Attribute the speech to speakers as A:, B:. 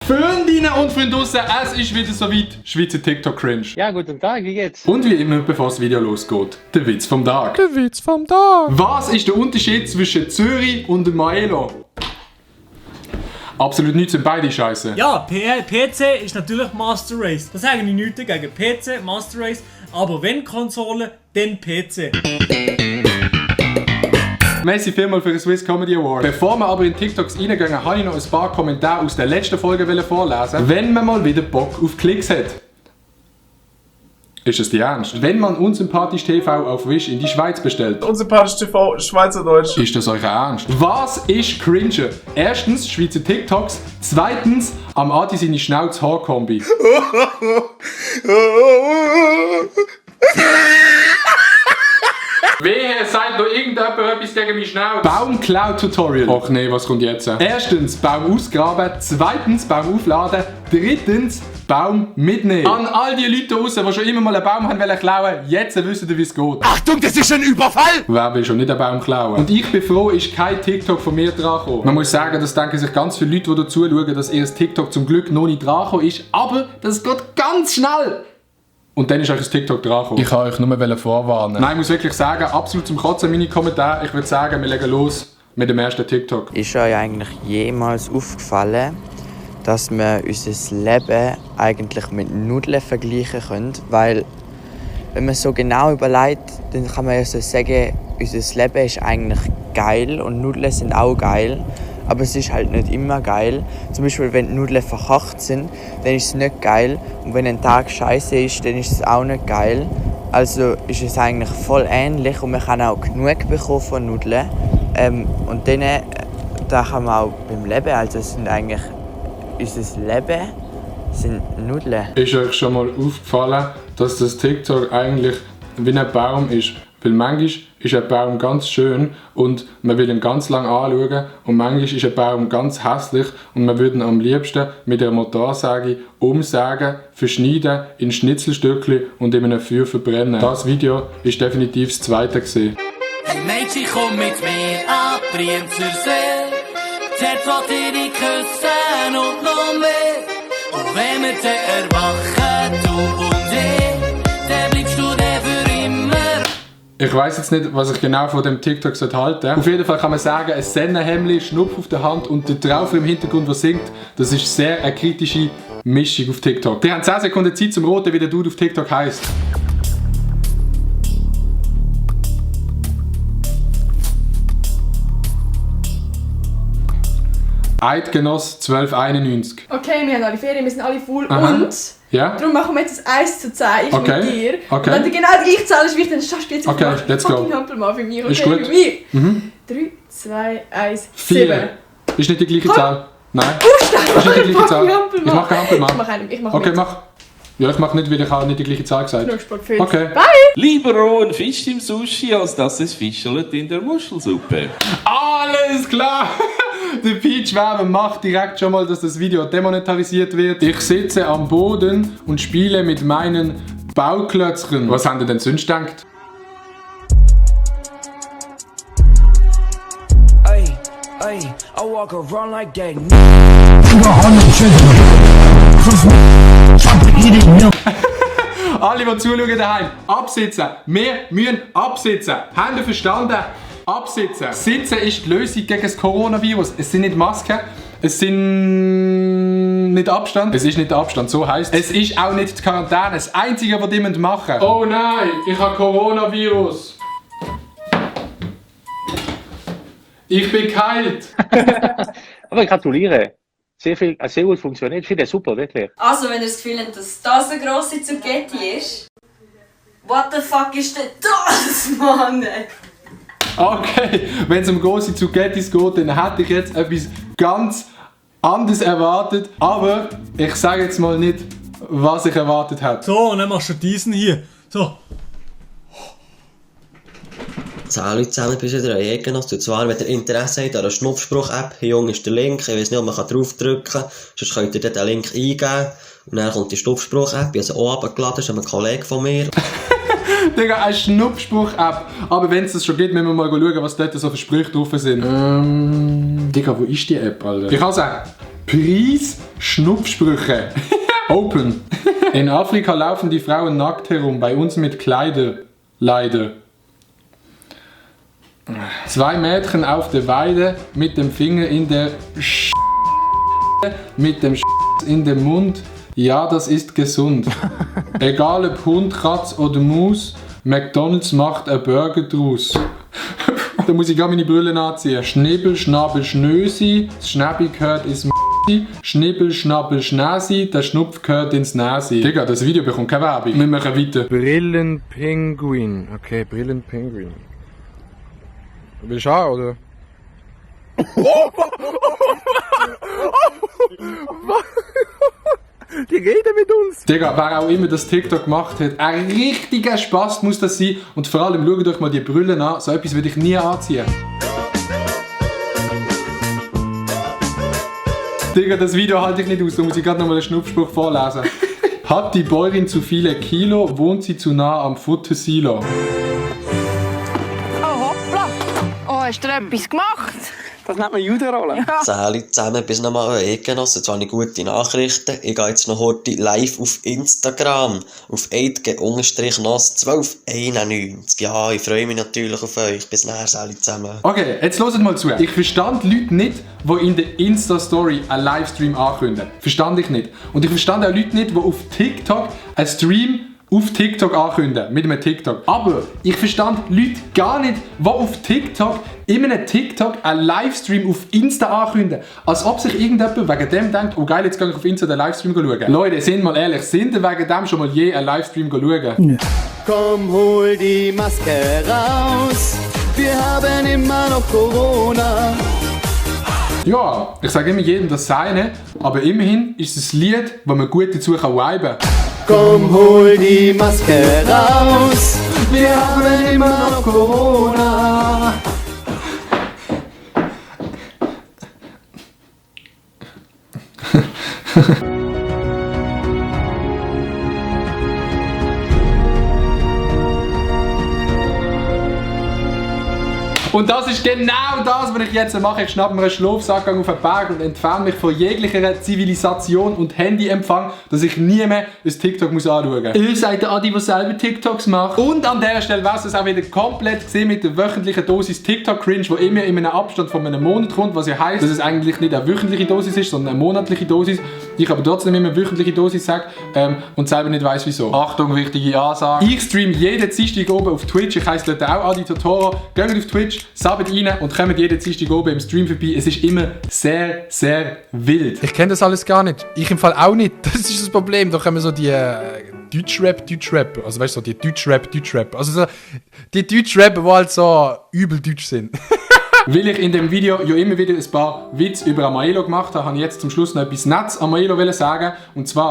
A: Freundinnen und Freunde draussen, es ist wieder soweit. Schweizer TikTok Cringe.
B: Ja, guten Tag, wie geht's?
A: Und wie immer, bevor das Video losgeht, der Witz vom Tag.
C: Der Witz vom Tag.
A: Was ist der Unterschied zwischen Zürich und dem Maelo? Absolut nichts, sind beide scheiße.
D: Ja, PC ist natürlich Master Race. Da sagen die nichts dagegen. PC, Master Race. Aber wenn Konsole, dann PC.
A: Merci vielmals für den Swiss Comedy Award. Bevor wir aber in TikToks reingehen, habe ich noch ein paar Kommentare aus der letzten Folge vorlesen. Wenn man mal wieder Bock auf Klicks hat. Ist es die Ernst? Wenn man Unsympathisch TV auf Wish in die Schweiz bestellt.
C: Unsympathisch TV, Schweizerdeutsch.
A: Ist das euer Ernst? Was ist cringe? Erstens Schweizer TikToks. Zweitens am Adi seine Schnauz-Haar-Kombi. Wehe, sagt noch irgendjemand etwas gegen mich Schnauz? Baumklau-Tutorial. Ach nee, was kommt jetzt? Erstens Baum ausgraben. Zweitens Baum aufladen. Drittens Baum mitnehmen. An all die Leute draussen, die schon immer mal einen Baum haben klauen, jetzt wissen ihr, wie es geht.
C: Achtung, das ist ein Überfall!
A: Wer will schon nicht einen Baum klauen? Und ich bin froh, ist kein TikTok von mir dran gekommen. Man muss sagen, das denken sich ganz viele Leute, die dazu schauen, dass ihr TikTok zum Glück noch nicht dran gekommen ist. Aber das geht ganz schnell. Und dann ist euch ein TikTok dran gekommen. Ich kann euch nur vorwarnen. Nein, ich muss wirklich sagen, absolut zum Kotzen meine Kommentare. Ich würde sagen, wir legen los mit dem ersten TikTok.
E: Ist euch eigentlich jemals aufgefallen, dass wir unser Leben eigentlich mit Nudeln vergleichen können? Weil, wenn man so genau überlegt, dann kann man ja so sagen, unser Leben ist eigentlich geil und Nudeln sind auch geil. Aber es ist halt nicht immer geil. Zum Beispiel, wenn die Nudeln verkocht sind, dann ist es nicht geil. Und wenn ein Tag scheiße ist, dann ist es auch nicht geil. Also ist es eigentlich voll ähnlich und man kann auch genug bekommen von Nudeln. Und dann da kann man auch beim Leben, also es sind eigentlich unser Leben sind Nudeln.
A: Ist euch schon mal aufgefallen, dass das TikTok eigentlich wie ein Baum ist? Weil manchmal ist ein Baum ganz schön und man will ihn ganz lang anschauen und manchmal ist ein Baum ganz hässlich und man würde ihn am liebsten mit einer Motorsäge umsägen, verschneiden in Schnitzelstückchen und in einem Feuer verbrennen. Das Video ist definitiv das zweite gewesen.
F: Hey Mädchen, komm mit mir ab Brienzersee. Dort wollt ihr dich küssen und noch mehr. Und wenn wir dann erwachen, du und ich, dann bleibst du der für immer.
A: Ich weiss jetzt nicht, was ich genau von dem TikTok halten soll. Auf jeden Fall kann man sagen, ein Sennenhemdli, Schnupf auf der Hand und der Traufer im Hintergrund, der singt, das ist sehr eine kritische Mischung auf TikTok. Die haben 10 Sekunden Zeit zum Roten, wie der Dude auf TikTok heisst. Eidgenoss 1291.
G: Okay, wir haben alle Ferien, wir sind alle full und
A: ja?
G: darum machen wir jetzt ein 1 zu 10
A: Okay.
G: mit dir.
A: Okay.
G: Und wenn du genau gleich zahlst wie ich, dann schaffst du jetzt
A: Okay,
G: auf
A: let's go.
G: fucking Hampelmann für mich. Okay,
A: Ist gut.
G: für mich.
A: Mhm.
G: 3, 2, 1,
A: 4.
G: 7.
A: Ist nicht die gleiche Zahl? Nein.
G: Aufstehen!
A: Ist nicht die gleiche Zahl?
G: Hampelmann.
A: Ich mache keinen Hampelmann.
G: Ich mache einen, ich mache
A: Okay,
G: mit.
A: mach. Ja, ich mach nicht, weil ich habe nicht die gleiche Zahl gesagt.
G: Nur Sport 5.
A: Okay.
G: Bye!
H: Lieber rohen Fisch im Sushi, als dass es fischelt in der Muschelsuppe.
A: Alles klar! Der Peach Werber macht direkt schon mal, dass das Video demonetarisiert wird. Ich sitze am Boden und spiele mit meinen Bauklötzchen. Was haben ihr denn sonst gedacht?
F: Ay, ay, I walk around like that.
A: Alle, die zuschauen daheim, absitzen. Wir müssen absitzen. Habt ihr verstanden? Absitzen. Sitzen ist die Lösung gegen das Coronavirus. Es sind nicht Masken, es sind nicht Abstand. Es ist nicht der Abstand, so heisst es. Es ist auch nicht die Quarantäne. Das Einzige, was ihr machen müsst. Oh nein, ich habe Coronavirus. Ich bin geheilt.
B: Aber ich gratuliere. Sehr gut funktioniert. Ich finde das super, wirklich.
I: Also, wenn ihr das Gefühl habt, dass das eine grosse Zucchetti ist, what the fuck ist denn das, Mann?
A: Okay, wenn es um grosse Zucchettis geht, dann hätte ich jetzt etwas ganz anderes erwartet. Aber ich sage jetzt mal nicht, was ich erwartet habe.
D: So, und dann machst du diesen hier. So.
J: Hallo zusammen, ich bin wieder ein Eidgenoss. Und zwar, wenn ihr Interesse habt an einer Schnupfspruch-App, hier unten ist der Link. Ich weiß nicht, ob man draufdrücken kann. Sonst könnt ihr den Link eingeben. Und dann kommt die Schnupfspruch-App. Ich habe sie auch runtergeladen, das ist ein Kollege von mir.
A: Digga, eine Schnupfspruch-App. Aber wenn es das schon gibt, müssen wir mal schauen, was dort so für Sprüche drauf sind. Digga, wo ist die App, Alter? Ich kann sagen, Preis Schnupfsprüche. Open. In Afrika laufen die Frauen nackt herum, bei uns mit Kleider. Leider. 2 Mädchen auf der Weide mit dem Finger in der mit dem in dem Mund. Ja, das ist gesund. Egal ob Hund, Katz oder Maus, McDonald's macht ein Burger draus. Da muss ich gar meine Brille anziehen. Schnibbel, Schnabel, Schnösi, das Schnäbi gehört ins Schnibbel, Schnabbel, Schnäsi, der Schnupf gehört ins Näsi. Digga, das Video bekommt keine Werbung. Wir machen weiter. Brillenpinguin. Okay, Brillenpinguin. Willst du auch, oder? Die reden mit uns. Digga, wer auch immer das TikTok gemacht hat, ein richtiger Spaß muss das sein. Und vor allem schaut euch mal die Brüllen an. So etwas würde ich nie anziehen. Digga, das Video halte ich nicht aus. Da muss ich gerade nochmal einen Schnupfspruch vorlesen. Hat die Bäuerin zu viele Kilo, wohnt sie zu nah am Futtersilo.
K: Oh, hoppla. Oh, hast du etwas gemacht?
L: Das nennt man Judenrolle.
J: Salut zusammen, bis nochmal an Egenos. Jetzt habe ich gute Nachrichten. Ich gehe jetzt noch heute live auf Instagram. Auf 8G-NOS1291. Ja, ich freue mich natürlich auf euch. Bis nachher, salut zusammen.
A: Okay, jetzt hört mal zu. Ich verstand Leute nicht, die in der Insta-Story einen Livestream ankündigen. Verstand ich nicht. Und ich verstand auch Leute nicht, die auf TikTok einen Stream auf TikTok ankündigen, mit einem TikTok. Aber ich verstand Leute gar nicht, die auf TikTok in einem TikTok einen Livestream auf Insta ankündigen. Als ob sich irgendjemand wegen dem denkt, oh geil, jetzt gehe ich auf Insta den Livestream schauen. Leute, sind mal ehrlich, sind ihr wegen dem schon mal je einen Livestream schauen?
L: Ja. Komm, hol die Maske raus, wir haben immer noch Corona.
A: Ja, ich sage immer jedem das Seine, aber immerhin ist es ein Lied, das man gut dazu viben kann.
L: Komm, hol die Maske raus, wir haben immer noch Corona.
A: Und das ist genau das, was ich jetzt mache. Ich schnappe mir einen Schlafsack auf den Berg und entferne mich von jeglicher Zivilisation und Handyempfang, dass ich nie mehr ein TikTok anschauen muss. Ihr seid der Adi, der selber TikToks macht. Und an dieser Stelle wäre es auch wieder komplett gesehen mit der wöchentlichen Dosis TikTok-Cringe, die immer in einem Abstand von einem Monat kommt, was ja heisst, dass es eigentlich nicht eine wöchentliche Dosis ist, sondern eine monatliche Dosis. Ich aber trotzdem immer eine wöchentliche Dosis sage und selber nicht weiss wieso. Achtung, wichtige Ansage. Ich streame jeden Dienstag oben auf Twitch. Ich heisse dort auch Adi Totoro. Geht auf Twitch, sabbt rein und kommt jeden Dienstag oben im Stream vorbei. Es ist immer sehr, sehr wild. Ich kenne das alles gar nicht. Ich im Fall auch nicht. Das ist das Problem. Da kommen so die Deutschrap. Also weißt du, so die Deutschrap. Also so die Deutschrapper, die halt so übel deutsch sind. Weil ich in dem Video ja immer wieder ein paar Witze über Amaelo gemacht habe, habe ich jetzt zum Schluss noch etwas Nettes Amaelo sagen. Und zwar